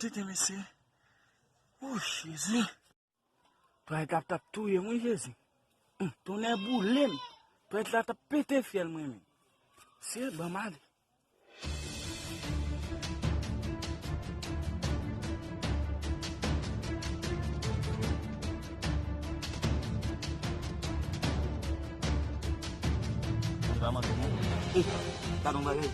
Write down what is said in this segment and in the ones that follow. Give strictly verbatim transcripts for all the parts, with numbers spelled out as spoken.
tenten, mesye. Ou, Jezi. Prèt la t ap touye m, wi, Jezi. Hum, tonnè boule m. Prèt la t ap pete fyèl mwen menm. Mesye, ban m ale. Li pa manke non. Eh, gade yon bagay.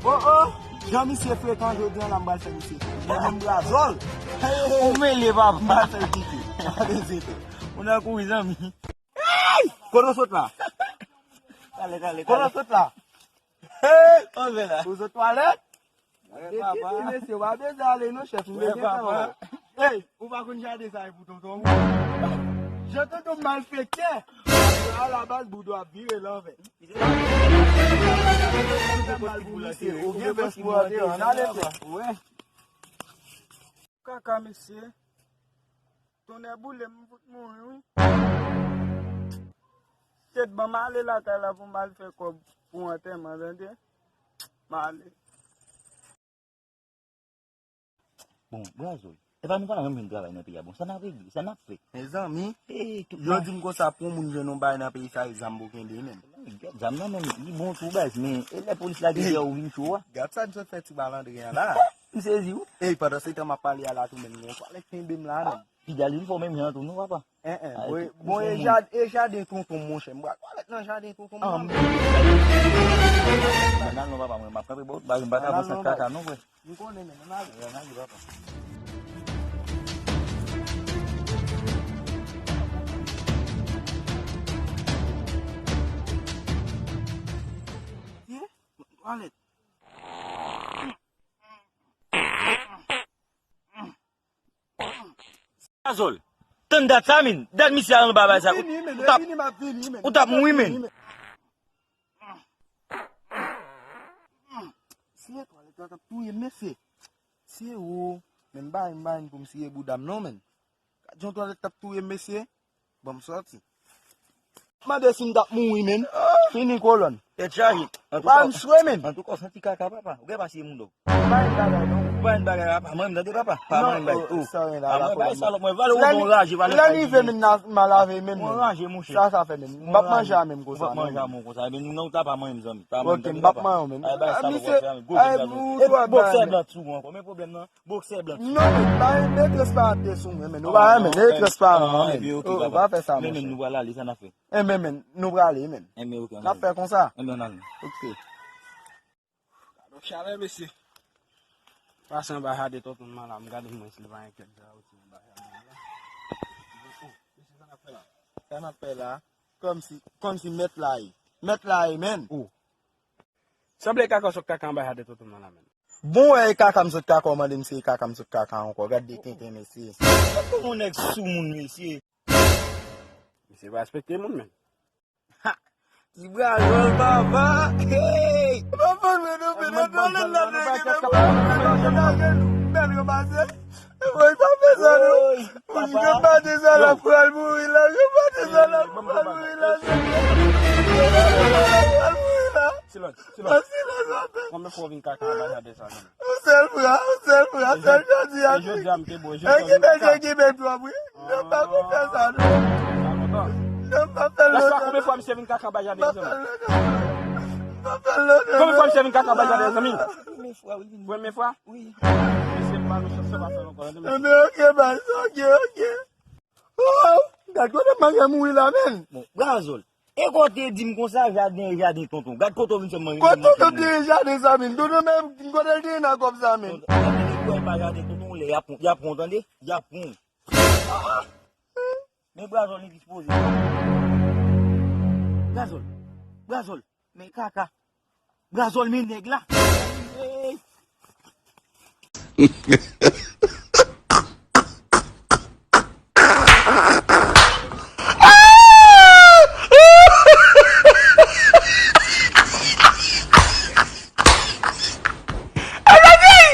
Oh, oh! Jan misye frekan jodi an la, m pral fè misye. Mwen menm Brazòl. Hey, hey, hey. Ou mele, papa. M pral fè l kite. Gade zete. Ou nan kouri, zanmi. Hey! Kote w sot la? Kale, kale, kale. Kote w sot la? Hey! Ou sot twalèt? Depi di mesye, w pa bezwen ale non, chèf, m bezwen fè w. Ey, ou pa konn jaden sa e pou tonton w? Jan tonton malfektè. Alabaz, bouda w ap vire lanvè. Ou gen vès pou antre, ann ale frè. Wè. Kaka, mesye. Tonnè boule m, m fout mouri, wi. Tèt ban m ale lakay la pou m al fè kòb pou antèman, tande? M ale. Bon, Brazòl, e pa nou pa renmen travay nan peyi a. Bon, sa n ap regle, sa n ap fè? Mezanmi, yo di m konsa pou moun jwenn yon bagay nan peyi sa, e zam pou kenbe menm. Zam nan menm, li bon tou baz, men e lè polis la gen lè ou vin cho a. Gad sa n sot fè ti malandren an la. M sezi wi. Ey, pandan se tan m ap pale a la tou menm, gen yon twalèt kenbe m la menm. Piga li fò menm jan tou non, papa. En, en. Bon, e jaden tonton m, monchè. M pral twalèt nan jaden tonton m nan. Nan non, papa, mwen, m ap kanpe bò, m pa ka avanse ak kaka non, frè. M konnen, men, ann ale. Ann ale, papa. Twalèt. Brazòl, tann dat sa, men. Dat misye a anba bay sa. Ou t ap, ou t ap mouri, men. Siye twalèt la t ap touye m, mesye. Siye, o, men m pa, m pa vin pou m siye bouda m non, men. Gad jan twalèt t ap touye m, mesye. Ban m sòti. Mande si m t ap mouri, men. Fini kolòn. Tèt chaje. Antouka, m swe, men. Antouka, w santi kaka, papa. Ou gen pa siye moun dòk. Ou pa yon bagay, non. Ou pa yon bagay, papa. Mwen, m tande, papa. Pa mwen, bay. Oh. Pa mwen, bay salòp, mwen. Vale, ou bon raje, vale. Lè rive, men, m a lave, men. Bon raje, monchè. Sa, sa fè, men. M p ap manje a menm konsa, non. Ou p ap manje a menm konsa. Men nou, nou ta pa manje, zanmi. Pa manje, tande, papa. Bay salòp, w ap fè, men. Gwo vin gaz. E boksè blan sou ou ankò. Men pwoblèm nan. Boksè blan. Non, men, pa, men transparan te sou mwen, men. Ou pa renmen, men transparan, men. Ou pa fè sa, monchè. Men, men, nou prale, sa n ap fè? Enben, men, nou prale, men. Enben, ok, n ap fè konsa. Enben, ann ale. Ok. Gade chalè, mesye. Pase anba jaden tonton m la, m gade mwen si l pa gen kèk zarote anba jaden an la. Oh, mesye, sa n ap fè la? Sa n ap fè la? Kòmsi, kòmsi mèt la ye. Mèt la ye, men. Oh. Sanble kaka w sot kaka anba jaden tonton m nan la, men. Bon, wè, e kaka m sot kaka, w mande m si e kaka m sot kaka ankò. Gad de tenten, mesye. Gad kòman yon nèg sou moun, mesye. Mesye pa respekte moun, men. Ha! Ti Brazòl, papa! Hey! Papa, men nou vin nan twalèt la, nèg, bèl yo pase. Woy, pa fè sa, non. Woy, papa. Yo pa te sa la pral mouri la. Yo pa te sa la pral mouri la. Yo pa te sa la pral mouri la. Silans, silans. Pa silans, papa. Konbyen fwa w vin kaka anba jaden sa, non? Yon sèl fwa, yon sèl fwa, sèl jodi a. E jodi a, m te bo, e jodi a, m te bo. Enki bèl, enki bèl twòp, wi. Non, pa pou fè sa, non. Non, pa fè l lontan. Lè sa, konbyen fwa misye vin kaka anba jaden, zanmi? Pa fè l lontan. Pa fè l lontan. Konbyen fwa misye vin kaka anba jaden, zanmi? Premye fwa, wi. Premye fwa? Wi. Mesye, m ba nou chans, sa pa fè l ankò, tande, mesye. Enben, ok, baz, ok, ok. Oh, gad kote m manke mouri la, men. Bon, Brazòl. E kote di m konsa, jaden, jaden tonton. Gad kote w vin fè m manke. Kote tonton te ye jaden sa, men? Tonton, men, kote l te ye nan kòb sa, men? Tonton, jaden, tonton, pa jaden tonton, lè y ap pran, y ap pran, tande? Y ap pran. Ah, ah. Men Brazòl, li dispoze. Brazòl. Brazòl. Men kaka. Brazòl, men nèg la. Hey.